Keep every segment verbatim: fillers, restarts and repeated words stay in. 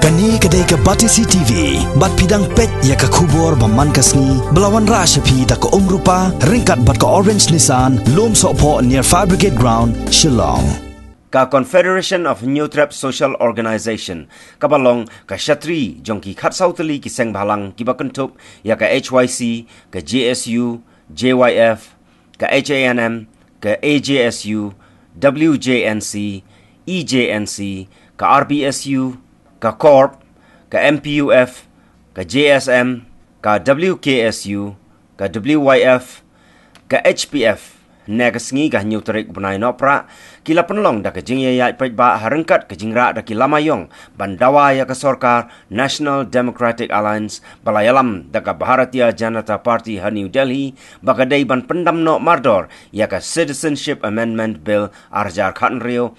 Kane ka dei ka Batesi T V, bad phi dang peit ïa ka khubor ba man ka sngi, ba la wanrah sha phi da ka Umrupa, ryngkat bad ka Orange Nissan, Lumsohphoh near Fire Brigade Ground, Shillong. Ka Confederation of Hynñiewtrep Social Organization, kaba long ka shatri jong ki khatsaw tylli ki seng bhalang kiba kynthup ïa ka H Y C, ka J S U, J Y F, ka H A N M, ka A J S U, W J N C, E J N C, ka R B S U, ka CORP, ka M P U F, ka J S M, ka W K S U, ka W Y F, ka H P F. Hynne ka sngi, ka hynñiew tarik u bnai Nohprah, ki la pynlong da ka jingïaid paidbah ha ryngkat ka jingrah da ki lama ïong ban dawa ïa ka sorkar National Democratic Alliance ba la ïalam da ka Bharatiya Janata Party ha New Delhi, ba ka dei ban pyndam noh mardor ïa ka Citizenship Amendment Bill ar hajar khathynriew,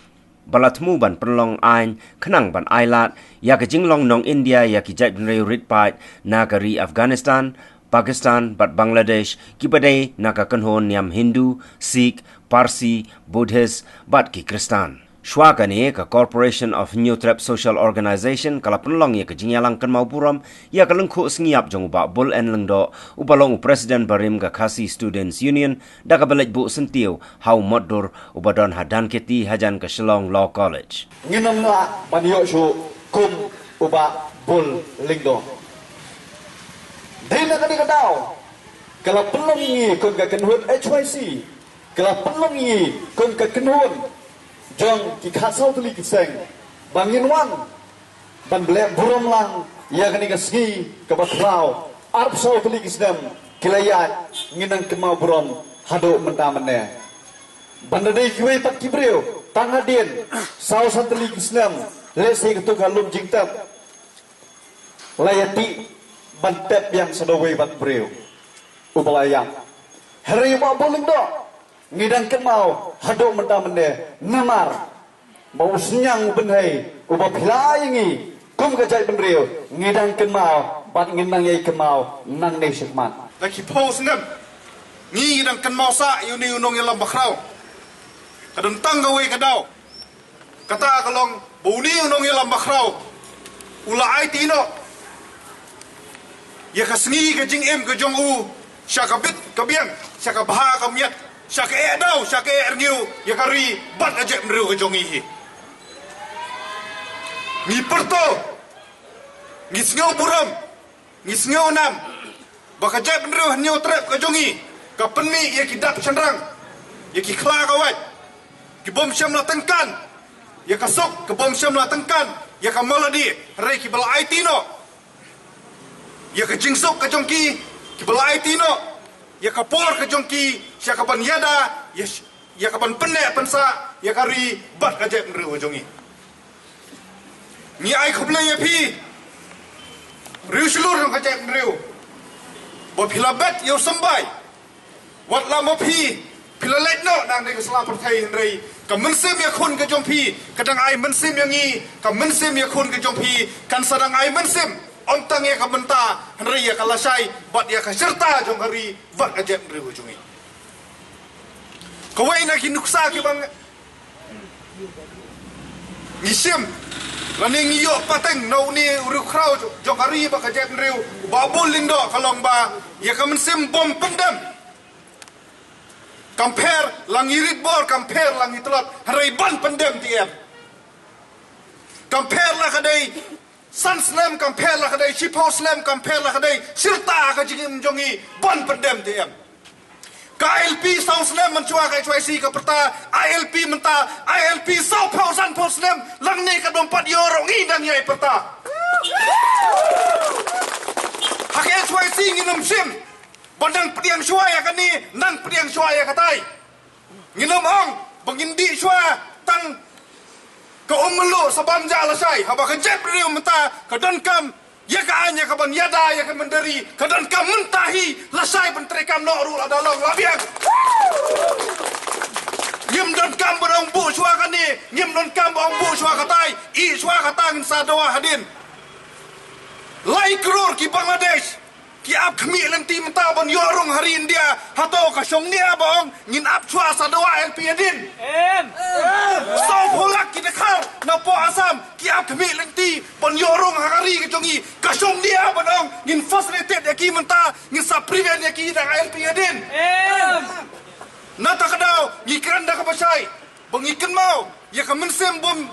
ba la thmu ban pynlong aiñ khnang ban ailad ïa ka jinglong nong India ïa ki jaitbynriew rit paid na ka ri Afghanistan, Pakistan bad Bangladesh, kiba dei na ka kynhun niam Hindu, Sikh, Parsi, Buddhist bad ki Khristan. Shuwa kane, ka Corporation of Hynñiewtrep Social Organization ka la pynlong ïa ka jingïalang kynmaw burom ïa ka lyngkhuh sngi ïap jong u Bah Bull N Lyngdoh, uba long u President barim ka Khasi Students Union, da kaba leit buh syntiew ha u mot dur uba don ha Dhankheti hajan ka Shillong Law College. Ngin ym lah ban ïoh shuh kum u Bah Bull Lyngdoh. Dei na kane ka daw, ka la pynlong ïa ngi kum ka kynhun H Y C, ka la pynlong ïa ngi kum ka kynhun jong ki khatsaw tylli ki seng, ba ngin wan ban leh burom lang ïa kane ka sngi kaba khraw, arphew saw tylli ki snem ki la ïaid, ngin nang kynmaw burom haduh mynta mynne. Ban da dei kiwei pat ki briew, tang hadien saw san tylli ki snem, lehse katto ka lum jingtep, la ïatip ban tep biang sa da uwei pat briew uba la ïap. Hynrei u Bah Bull Lyngdoh, ngi dang kynmaw haduh mynta mynne, namar ba u synñiang u bynhei uba phi la ai ïa ngi kum ka jaitbynriew, ngi dang kynmaw bad ngin nang ïai kynmaw nangne shakhmat. Da ki phew snem ngi dang kynmaw sah ïa une u nongïalam bakhraw. Ka don tang kawei ka daw. Kata ka long ba une u nongïalam bakhraw u la aiti noh ïa ka sngi ka jingim ka jong u sha ka bit ka biang, sha ka bha ka miat, sha ka eh daw, sha ka eh rngiew ïa ka ri bad ka jaitbynriew ka jong ngi hi. Ngi pyrto, ngi sngew burom, ngi sngew nam ba ka jaitbynriew Hynñiewtrep ka jong ngi ka pynmih ïa ki dak shynrang, ïa ki khla ka wait, ki bym shym la tyngkan ïa ka suk, ki bym shym la tyngkan ïa ka malade, hynrei kiba la aiti noh ïa ka jingsuk ka jong ki, kiba la aiti noh ïa ka por ka jong ki sha kaban ïada ïa sh-, ïa kaban pynneh pynsah ïa ka ri bad ka jaitbynriew ka jong ngi. Ngi ai khublei ïa phi, riew shlur jong ka jaitbynriew, ba phi la bet ïa u symbai. Wat la ma phi, phi la leit noh nangne ka sla pyrthei, hynrei ka mynsiem ïakhun ka jong phi ka dang ai mynsiem ïa ngi, ka mynsiem ïakhun ka jong phi kan sa dang ai mynsiem ym tang ïa ka bynta, hynrei ïa ka lashai bad ïa ka shirta jong ka ri bad ka jaitbynriew ka jong ngi. Kawei na ki nuksa kiba ngi shim lane ngi ïoh pateng na une u riewkhraw jong ka ri bad ka jaitbynriew u Bah Bull Lyngdoh ka long ba ïa ka mynsiem bym pyndem. Kam pher la ngi rit bor, kam pher la ngi tlot, hynrei ban pyndem te em. Kam pher la ka dei san snem, kam pher la ka dei shiphew snem, kam pher la ka dei shirta ka jingim jong ngi, ban pyndem te em. Ka I L P saw snem mynshuwa ka H Y C ka pyrta, I L P mynta, I L P sawphew sanphew snem, nangne ka dong pat ïoh ruh ngi dang ïai pyrta. Ha ka H Y C ngin ym shim ba nang pdiang shuwa ïa kane, nang pdiang shuwa ïa katai. Ngin ym ong ba ngin dih shuwa tang ka um mluh sa bam ja lashai, haba ka jaitbynriew mynta ka donkam ïa ka aiñ, ïa kaban ïada ïa ka mynder ri, ka donkam mynta hi, lashai ban treikam noh ruh lada long la biang. Ngim donkam ban ong buh shuwa kane, ngim donkam ban ong buh shuwa katai, ih shuwa kata, ngin sa dawa hadien. Lai klur ki Bangladesh Ki ap khmih lynti mynta ban ïoh rung ha ri India. Hato ka shong nia ba ong ngin ap shuwa sa dawa L P hadien? Em. Sawphew lak ki dkhar na poh Assam ki ap khmih lynti ban ïoh rung ha ka ri ka jong i. Ka shong nia ban ong ngin facilitate ïa ki mynta, ngin sa prevent ïa ki da ka L P hadien? Em. Na kata ka daw ngi kren da kaba shai ba ngi kynmaw ïa ka mynsiem bym,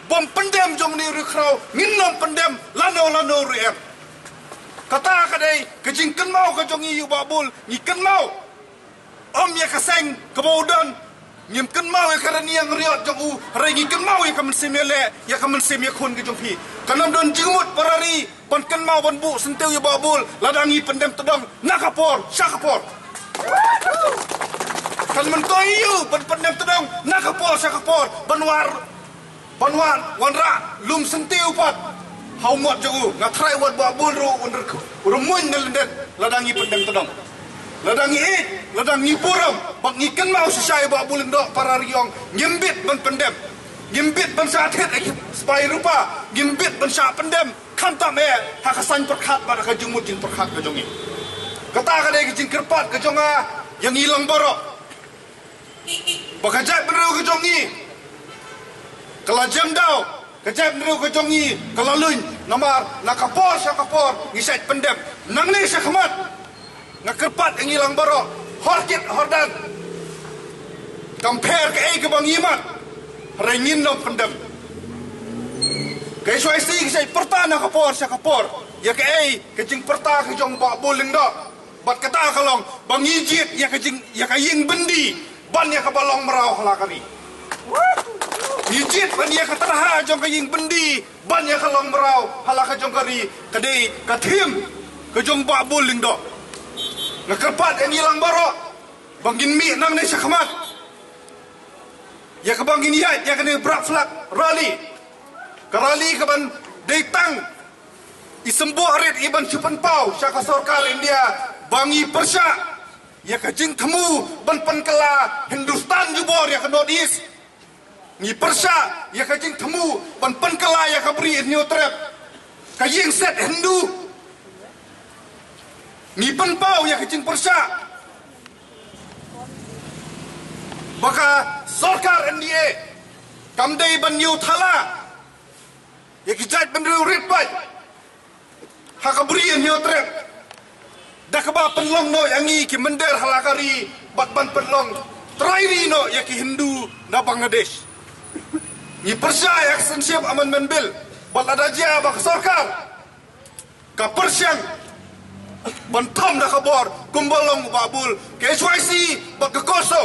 bym pyndem jong une u riewkhraw, ngin nym pyndem lano lano ruh em. Kata ka dei ka jingkynmaw ka jong ngi ïa u Bah Bull, ngi kynmaw. Ym ïa ka seng kaba u don, ngim kynmaw ïa ka rynïeng riot jong u, hynrei ngi kynmaw ïa ka mynsiem ïaleh, ïa ka mynsiem ïakhun ka jong phi. Kan ym don jingmut para ri ban kynmaw ban buh syntiew ïa u Bah Bull lada ngi pyndem tdong na ka por sha ka por. Kan myntoi ïa u ban pyndem tdong na ka por sha ka por ban wan, ban wan wanrah lum syntiew pat ha u mot jong u. Nga tharai wat u Bah Bull ruh un rymmuiñ na lyndet lada ngi pyndem tdong. Lada ngi ïeit, lada ngi burom, ba ngi kynmaw shisha ïa u Bah Bull Lyngdoh, para ri ong ngim bit ban pyndem. Ngim bit ban shah thied ïa ki spah rupa, ngim bit ban shah pyndem. Khamtam eh ha ka saiñ pyrkhat bad ha ka jingmut jingpyrkhat ka jong ngi. Kata ka dei ka jingkyrpad ka jong nga ïa ngi lang baroh. Ba ka jaitbynriew ka jong ngi ka la jem daw, ka jaitbynriew ka jong ngi ka la luiñ, namar na ka por sha ka por ngi shait pyndem. Nangne sha khmat nga kyrpad ïa ngi lang baroh, hor kit hor dan. Kam pher kaei kaba ngi ïohmad, hynrei ngin nym pyndem. Ka H Y C ka shait pyrta na ka por sha ka por ïa kaei ka jingpyrta ka jong u Bah Bull Lyngdoh. Bad kata ka long ba ngi jied ïa ka jing, ïa ka ïing byndi ban ïa kaba long mraw ha la ka ri. Ngi jied ban ïa ka tyrha jong ka ïing byndi ban ïa ka long mraw ha la ka jong ka ri, ka dei ka thim ka jong u Bah Bull Lyngdoh. Nga kyrpad ïa ngi lang baroh ba ngin mih nangne sha khmat ïa kaba ngin ïaid ïa kane ka Black Flag Rally. Ka rally kaban dei tang i symboh rit i ban shu pynpaw sha ka sorkar India ba ngi pyrshah ïa ka jingthmu ban pynkylla Hindustan jubor ïa ka North East. Ngi pyrshah ïa ka jingthmu ban pynkylla ïa ka Bri Hynñiewtrep, ka ïing set Hindu. Ngi pynpaw ïa ka jingpyrshah ba ka sorkar N D A kam dei ban ïoh thala ïa ki jaitbynriew rit paid ha ka Bri Hynñiewtrep da kaba pynlong noh ïa ngi ki mynder ha la ka ri bad ban pynlong trai ri noh ïa ki Hindu na Bangladesh. Ngi pyrshah ïa ka Citizenship Amendment Bill bad lada jia ba ka sorkar ka pyrshang ban thom da ka bor kumba long u Bah Bull, ka H Y C bad ka CoMSO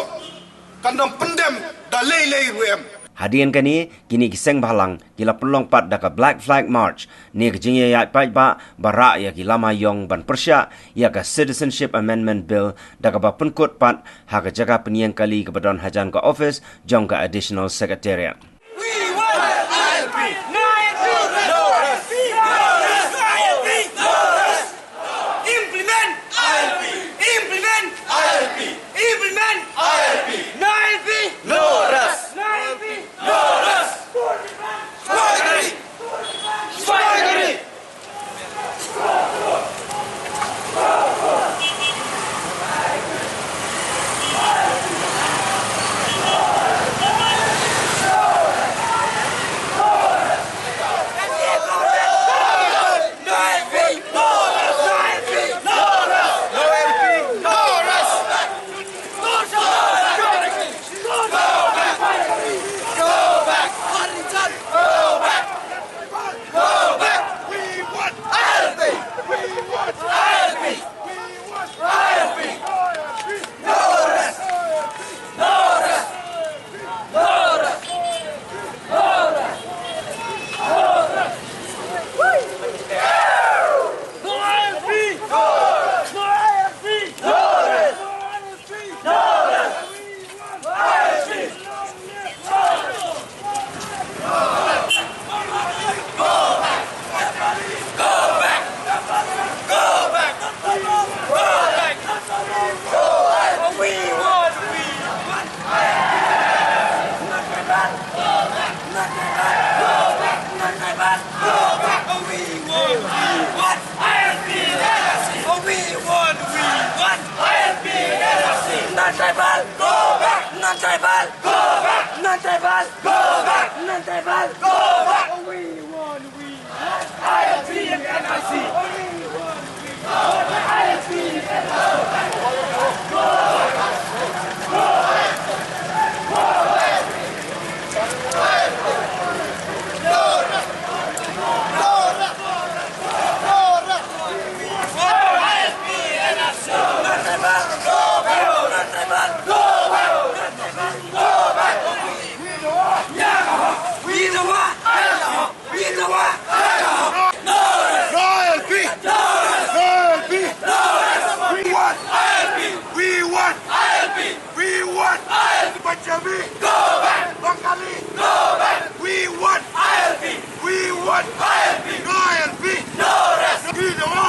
kan nym pyndem da lei lei ruh em. Hadien kane, kine ki seng bhalang ki la pynlong pat da ka Black Flag March, ne ka jingïaid paidbah ba rah ïa ki lama ïong ban pyrshah ïa ka Citizenship Amendment Bill da kaba pynkut pat ha ka jaka pynïeng kali kaba don hajan ka office jong ka Additional Secretariat. We want I L P. No rest. No rest. No rest. I L P. No rest. Implement I L P. Implement I L P. Implement I L P. No I L P. No rest. No I L P. No rest. Solidarity. Solidarity. Non-tribal, go back! Non-tribal, go back! Non-tribal, go back! We want, we want I L P and N R C. We want, we want I L P and N R C. No L P! No L P! We want I L P! We want I L P! We want I L P! Punjabi! Go back! Bengali! Go back! We want I L P! We want I L P! No L P! No rest! Gidwa!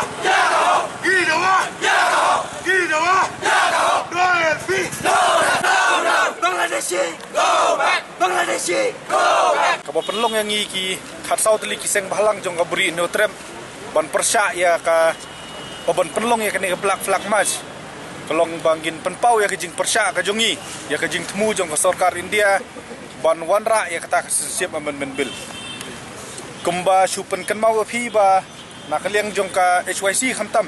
Gidwa! Gidwa! Gidwa! No L P! No rest! No, no! Bangladeshi! Go back! Bangladeshi, go back! Kaba pynlong ïa ngi ki khatsaw tylli ki seng bhalang jong ka Bri Hynñiewtrep ban pyrshah ïa ka, ba ban pynlong ïa kane ka Black Flag March ka long ba ngin pynpaw ïa ka jingpyrshah ka jong ngi ïa ka jingthmu jong ka sorkar India ban wanrah ïa kata ka Citizenship Amendment Bill. Kumba shu pynkynmaw ïa phi ba na ka liang jong ka H Y C khamtam,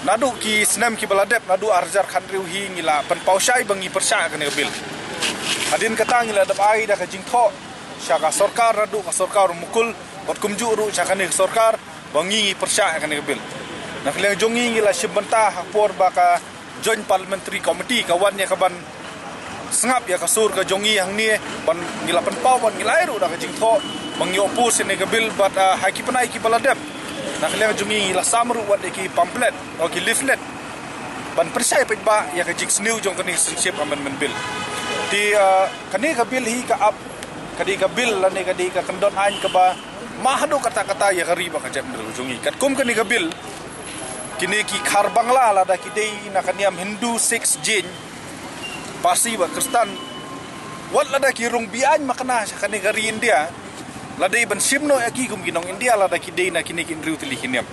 naduh ki snem kiba la dep, naduh arhajar khathynriew hi ngi la pynpaw shai ba ngi pyrshah ïa kane ka bill. Hadien kata ngi la dep ai da ka jingthoh sha ka sorkar, naduh ka sorkar u Mukul bad kumjuh ruh sha kane ka sorkar ba ngi ngi pyrshah ïa kane ka bill. Na ka liang jong ngi ngi la shim bynta ha ka por ba ka Joint Parliamentary Committee ka wan ïa ka ban sngap ïa ka sur ka jong ngi hangne, ban ngi la pynpaw, ban ngi la ai ruh da ka jingthoh ba ngi oppose ïa kane ka bill bad, ah, ha ki bnai kiba la dep, na ka liang jong ngi ngi la sam ruh wat ïa ki pamphlet, o ki leaflet, ban pynshai paidbah ïa ka jingsniew jong kane ka Citizenship Amendment Bill. Te, ah, kane ka bill hi ka ap, ka dei ka bill lane ka dei ka kyndon aiñ kaba mah haduh katta katta ïa ka ri bad ka jaitbynriew jong ngi. Katkum kane ka bill, kine ki khar Bangla, lada ki dei na ka niam Hindu, Sikh, Jain, Parsi bad Khristan, wat lada ki rung be-aiñ makna sha kane ka ri India, la dei ban shim noh ïa ki kum ki nong India lada ki dei na kine ki hynriew tylli ki niam.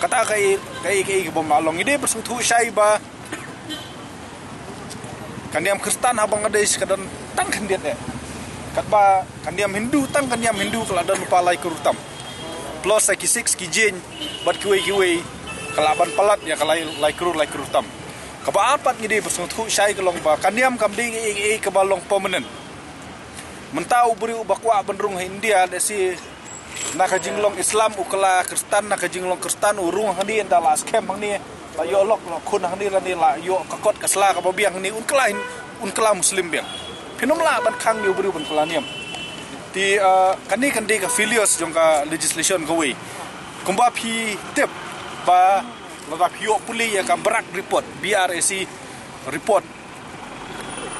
Kata kaei kaei kaei kaba ym lah long. Ngi dei ban sngewthuh shai ba ka niam Khristan ha Bangladesh ka don tang khyndiat eh. Katba ka niam Hindu, tang ka niam Hindu ka la don lypa lai klur tam. Plus ha ki Sikh, ki Jain bad kiwei kiwei ka lah ban palat ïa ka lai, lai klur, lai klur tam. Kaba ar pat ngi dei ban sngewthuh shai ka long ba ka niam kam dei kaei kaei kaba long permanent. Mynta u briew uba kwah ban rung ha India, lehse na ka jinglong Islam u kylla Khristan, na ka jinglong Khristan u rung hangne, ynda la skhem hangne, la ïoh lok, la khun hangne, lane la ïoh ka kot ka sla kaba biang hangne, un kylla hin, un kylla Muslim biang. Phin ym lah ban khang ïa u briew ban kylla niam. Te, ah, kane kan dei ka failures jong ka legislation kawei. Kumba phi tip ba lada phi ïoh pule ïa ka BRAC report, B R A C report,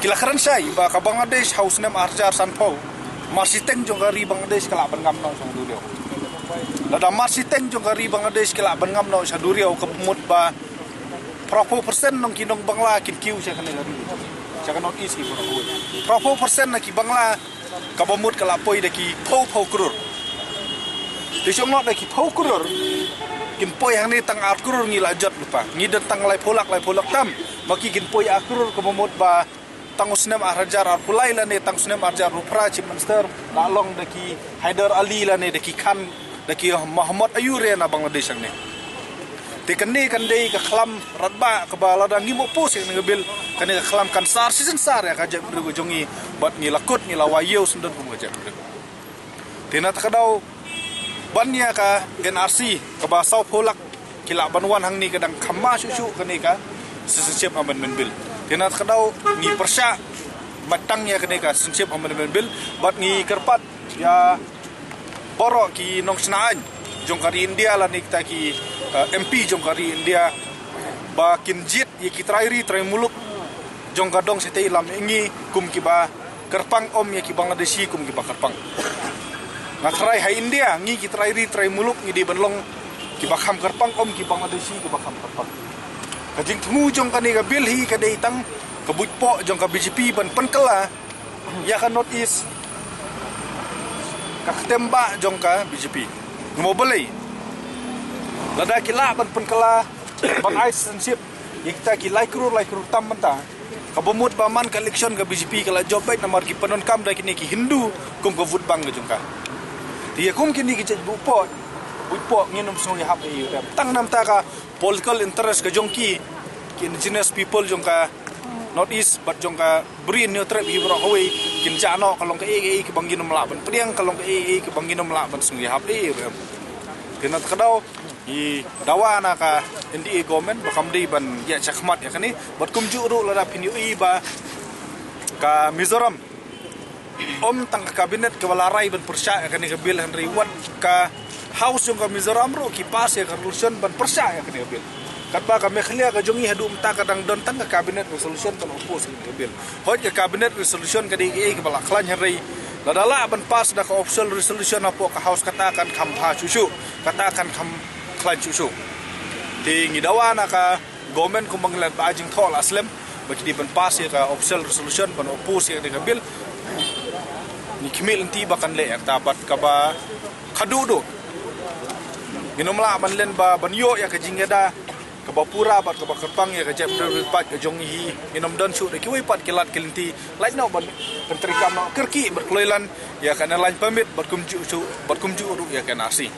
ki la kren shai ba ka Bangladesh ha u snem arhajar sanphew, marshiteng jong ka ri Bangladesh ka lah ban ngam noh sha duriaw. Lada marshiteng jong ka ri Bangladesh ka lah ban ngam noh sha duriaw, kaba mut ba phra phew percent nong ki nong Bangla kin kiew sha kane ka ri, sha ka North East ki phra phew. Phra phew percent na ki Bangla, kaba mut ka lah poi da ki phew phew klur. Te shong noh da ki phew klur, kin poi hangne tang ar klur ngi la jot lypa. Ngi don tang lai phew lak, lai phew lak tam. Ma ki kin poi ar klur, kaba mut ba tang u snem arhajar arphew lai lane tang u snem arhajar arphew phra Chief Minister la long da ki Haider Ali lane da ki Khan, da ki Mohammad Ayure na Bangladesh hangne. Te kane kan dei ka khlam radbah kaba lada ngim oppose ïa kane ka bill, kane ka khlam kan sar shisien sar ïa ka jaitbynriew ka jong ngi, bad ngi la kut, ngi la wai ïew syndon kum ka jaitbynriew. Te na kata ka daw ban ïa ka N R C kaba saw phew lak ki lah ban wan hangne ka dang kham ma shuh shuh kane ka Citizenship Amendment Bill. Te na kata ka daw ngi pyrshah ban tang ïa kane ka Citizenship Amendment Bill bad ngi kyrpad ïa baroh ki nongshna aiñ jong ka ri India lane kita ki, eh, M P jong ka ri India ba kin jied ïa ki trai ri trai muluk jong ka dong shatei lam ïa ngi kum kiba kyrpang, ym ïa ki Bangladeshi kum kiba kyrpang. Nga tharai ha India ngi ki trai ri trai muluk ngi dei ban long kiba kham kyrpang, ym ki Bangladeshi kiba kham kyrpang. Ka jingthmu jong kane ka bill hi ka dei tang ka buit poh jong ka B J P ban pynkylla ïa ka North East, ka ktem bah jong ka B J P. Namar balei? Lada ki lah ban pynkylla ban ai citizenship Ïa kita ki lai klur lai klur tam mynta. Kaba mut ba man ka election ka B J P ka la jop beit namar ki pyndonkam da kine ki Hindu kum ka vote bank ka jong ka. Te ïa kum kine ki jaitbynriew, bynriew nginym sngew ïahap ei ei ruh em. Tang namar ka political interest ka jong ki, ki indigenous people jong ka North East bad jong ka Bri Hynñiewtrep hi baroh kawei kin jah noh ka long kaei kaei kaba nginym lah ban pdiang, ka long kaei kaei kaba nginym lah ban sngew ïahap ei ei ruh em. Te na kata ka daw ngi dawa na ka N D A government ba kam dei ban ïa shakhmat ïa kane. Bad kumjuh ruh lada phin ïohi ba ka Mizoram, ym tang ka cabinet kaba la rai ban pyrshah ïa kane ka bill hynrei wat ka House jong ka Mizoram ruh ki pass ïa ka resolution ban pyrshah ïa kane ka bill. Katba ka Meghalaya ka jong ngi haduh mynta ka dang don tang ka cabinet resolution ban oppose ïa kane ka bill. Hooid, ka cabinet resolution ka dei kaei kaba la khlaiñ hynrei lada lah ban pass da ka official resolution hapoh ka House kata kan kham bha shuh shuh, kata kan kham khlaiñ shuh shuh. Te ngi dawa na ka government kumba ngi la leh ba jingthoh la slem ba ki dei ban pass ïa ka official resolution ban oppose ïa kane ka bill. Ngi khmih lynti ba kan leh ïa kata bad kaba khadduh duh nginym lah ban len ba ban ïoh ïa ka jingïada kaba pura bad kaba kyrpang ïa ka jaitbynriew rit paid ka jong ngi hi. Nginym don shuh da kiwei pat ki lad ki lynti, lait noh ban pyntreikam noh kyrkieh bad kloi lan ïa ka Inner Line Permit bad kumjuh shuh, bad kumjuh ruh ïa ka N R C.